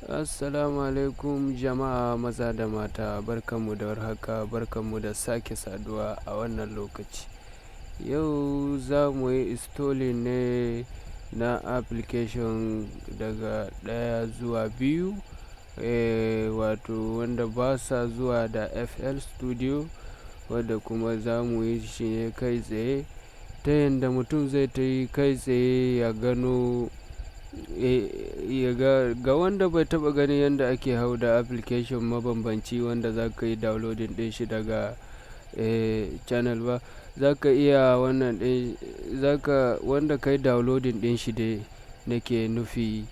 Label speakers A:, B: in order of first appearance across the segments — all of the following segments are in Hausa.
A: Assalamu alaikum jama'a maza da mata, barkanmu da warhaka, barkanmu da sake saduwa a wannan lokaci. Yau za mu yi installing ne na application daga ɗaya zuwa biyu, wato wanda ba sa zuwa da FL Studio, wadda kuma za mu yi shi ne kai tsaye ta yanda mutum zai ta yi kai tsaye ya gano ya ga wanda bai taɓa ganin yadda ake hau da application mabambanci wanda za ka yi downloading ɗin shi daga channel ba. Za ka iya wannan ɗin, za ka wanda ka yi downloading ɗin shi dai nake nufi,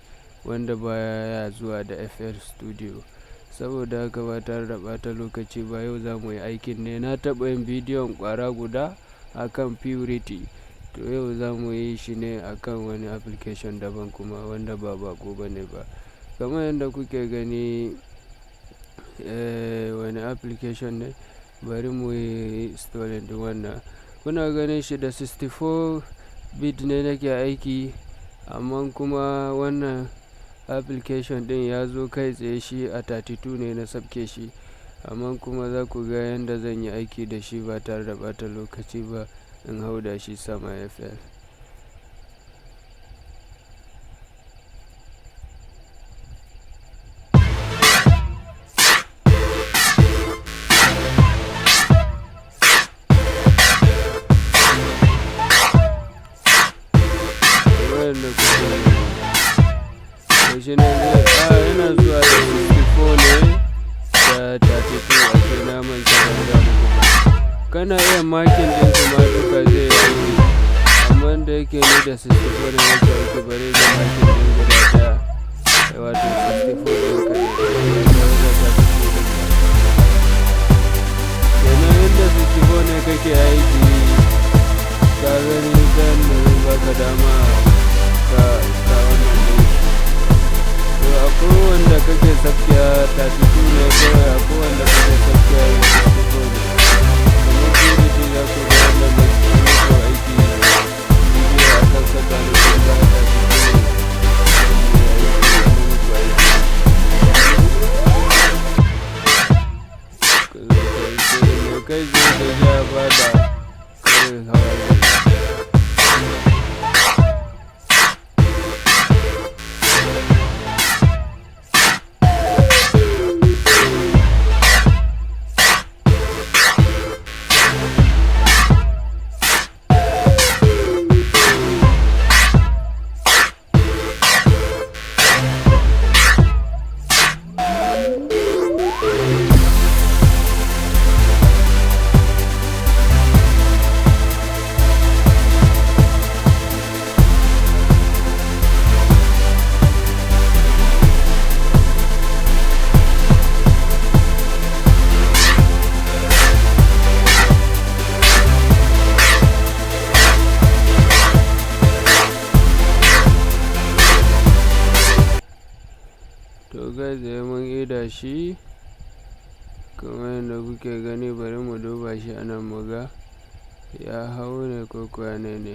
A: wanda baya zuwa da FL Studio. Saboda haka ba tare da ɓata lokaci ba, yau za mu yi aikin ne. Na taɓa yin bidiyon ƙwara guda akan Purity. To yau za mu yi shi ne akan wani application daban kuma wanda ba baƙo ba ne ba. Kamar yadda kuke gani, wani application ne, bari mu yi installing ɗin wannan. Kuna ganin shi da 64 bit ne nake aiki, amma kuma wannan application ɗin ya zo kai tsaye shi a 32 ne na sabke shi. Amma kuma za ku ga yanda zan yi aiki da shi ba tare da ɓata lokaci ba in hau da shi sama FL. Kamar yadda kuke gani, gashi nan yana zuwa da 64 ne da 32, ashe na manta ban gaya muku ba. Kana iya marking ɗin su ma duka zai yi aiki, amma da yake ni da 64 ne nake aiki, bari in yi marking ɗin guda ɗaya, wato 64 ɗin kaɗai ba tare da 32 ɗin ba. Kenan inda 64 ne kake aiki, ka gani ta yanda zai baka dama ka wannan ɗin shi. To akwai wanda kake sabkewa 32 ne kawai, akwai wanda kake sabkewa 64 ne. Kamar Purity, za ku ga wanda na muku aiki bidiyo a kan sa kwanakin baya, 32 ne na muku aiki. Ka zo ka yi installing ne kai tsaye da ya bada kawai hawa zai yi. To kai tsaye mun ida shi kamar yadda kuke gani, bari mu duba shi a nan mu ga ya hau ne ko kuwa ne ne.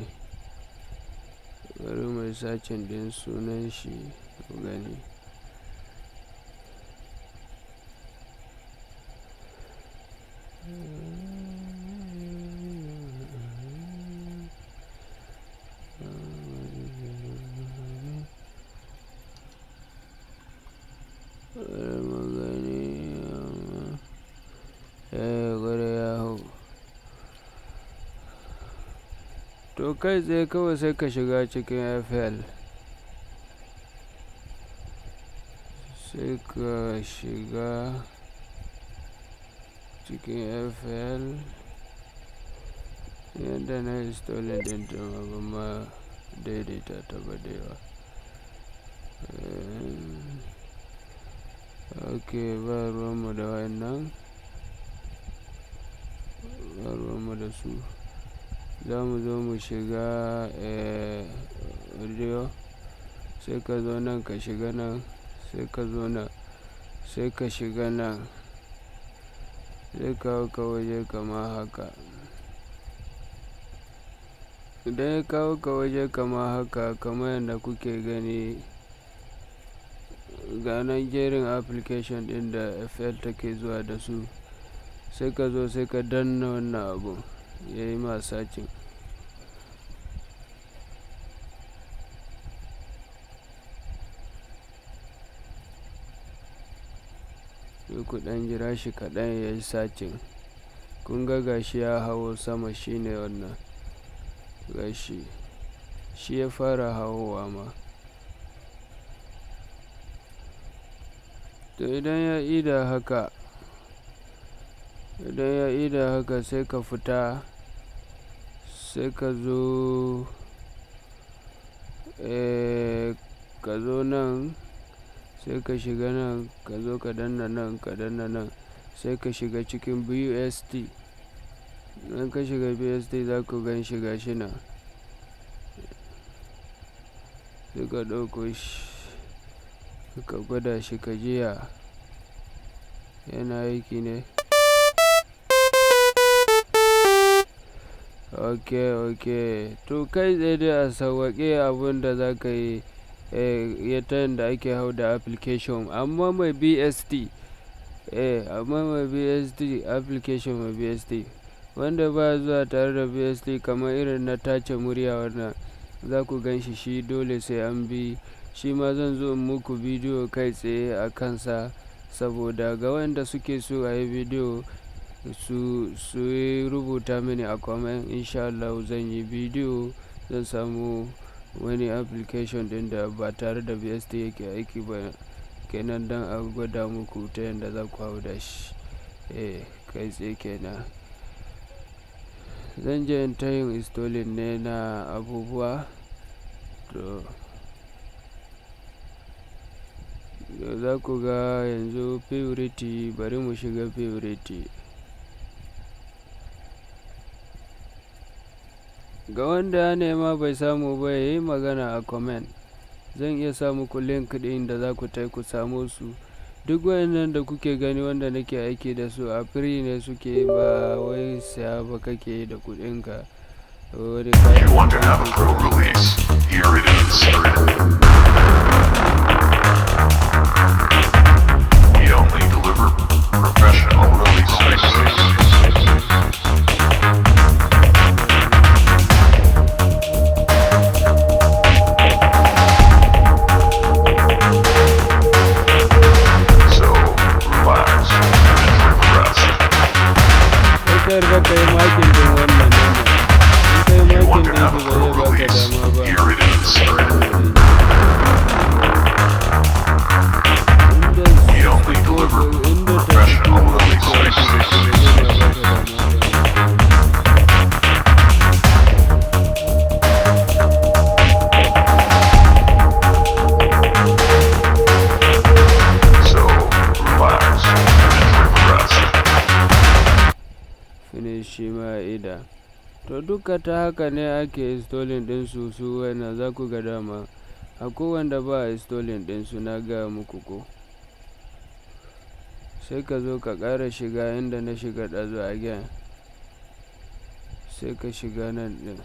A: Bari mu yi searching ɗin sunan shi mu gani. Bari mu gani, ƙwarai ya hau. To kai tsaye kawai sai ka shiga cikin FL. Sai ka shiga cikin FL. Yadda na installing ɗin ta ma ban ma daidaita ta ba da yawa. Ok, ba ruwan mu da wayannan. Ba ruwan mu da su. Za mu zo mu shiga audio, sai ka zo nan ka shiga nan, sai ka zo nan, sai ka shiga nan. Zai kawo ka waje kamar haka. Idan ya kawo ka waje kamar haka, kamar yadda kuke gani, Ga nan jerin application ɗin da FL take zuwa da su. Sai ka zo sai ka danna wannan abun ya yi ma searching. Sai ku ɗan jira shi kaɗan ya yi searching. Kun ga gashi ya hawo sama, shine wannan. Gashi shi ya fara hawowa ma. To idan ya ida haka, idan ya ida haka, sai ka fita, sai ka zo, ka zo nan, sai ka shiga nan, ka zo ka danna nan, ka danna nan, sai ka shiga cikin BST. Idan ka shiga BST, za ku gan shi, gashi nan. Sai ka ɗauko shi, ka gwada shi, ka ji ya yana aiki ne. Ok. To kai tsaye dai a sauwaƙe abun da za ka yi, ta yanda ake hau da application. Amma mai BST, amma mai BST, application mai BST. Wanda baya zuwa tare da BST kamar irin na tace murya wannan, za ku gan shi, shi dole sai an bi. Shi ma zan zo in muku bidiyo kai tsaye a kansa, saboda ga wanda suke so a yi bidiyo, su yi rubuta mini a comment. In sha Allahu zan yi bidiyo, zan samu wani application ɗin da ba tare da BST yake aiki ba kenan, don a gwada muku ta yanda za ku hau da shi. Kai tsaye kenan. Zan je in ta yin installing ne na abubuwa. To, za ku ga yanzu Purity, bari mu shiga Purity. Ga wanda ya nema bai samu ba, ya yi magana a comment. Zan iya sa muku link ɗin da za ku tai ku samu su. Duk wayannan da kuke gani wanda nake aiki da su, a free ne suke, ba wai saya ba kake yi da kuɗinka. Wani
B: You want to have a pro release? Here it is. We only deliver professional releases. So, relax and enjoy the rest.
A: Sai ka yarda ka yi marking ɗin wannan number. In ka yi
B: You want
A: marking
B: to
A: ɗin
B: have
A: shi,
B: a
A: ba
B: pro
A: zai baka
B: release?
A: dama ba.
B: Here it is.
A: Inda
B: We only deliver
A: inda
B: professional
A: 32 ne kake aiki da shi,
B: releases.
A: ba zai ma baka dama ba.
B: So, relax and enjoy the rest.
A: Finish, shi ma ya ida. To duka ta haka ne ake installing ɗinsu su wannan, za ku ga dama. Akwai wanda ba a installing ɗinsu, na gaya muku ko. Sai ka zo ka ƙara shiga inda na shiga ɗazu again. Sai ka shiga nan ɗin.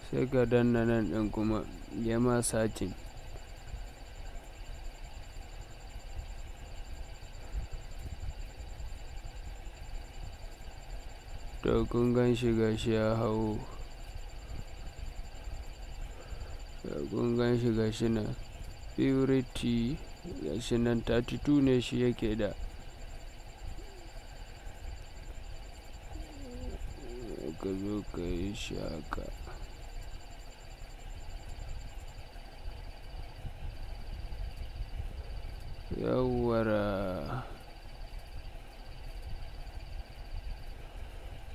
A: Sai ka danna nan ɗin kuma ya ma searching. To kun gan shi, gashi ya hau. To kun gan shi, gashi nan. Purity gashi nan, 32 ne shi yake da. Ka zo ka yi shi haka. Yawwara.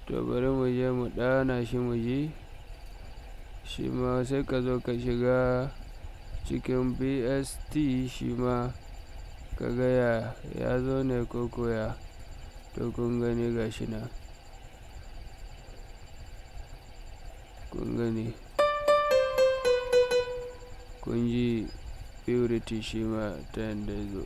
A: To bari mu je mu ɗana shi mu ji. Shi ma sai ka zo ka shiga cikin BST, shi ma ka ga ya zo ne ko ko ya. To kun gani, gashi nan. Kun gani. Kun ji Purity shi ma ta yanda ya zo.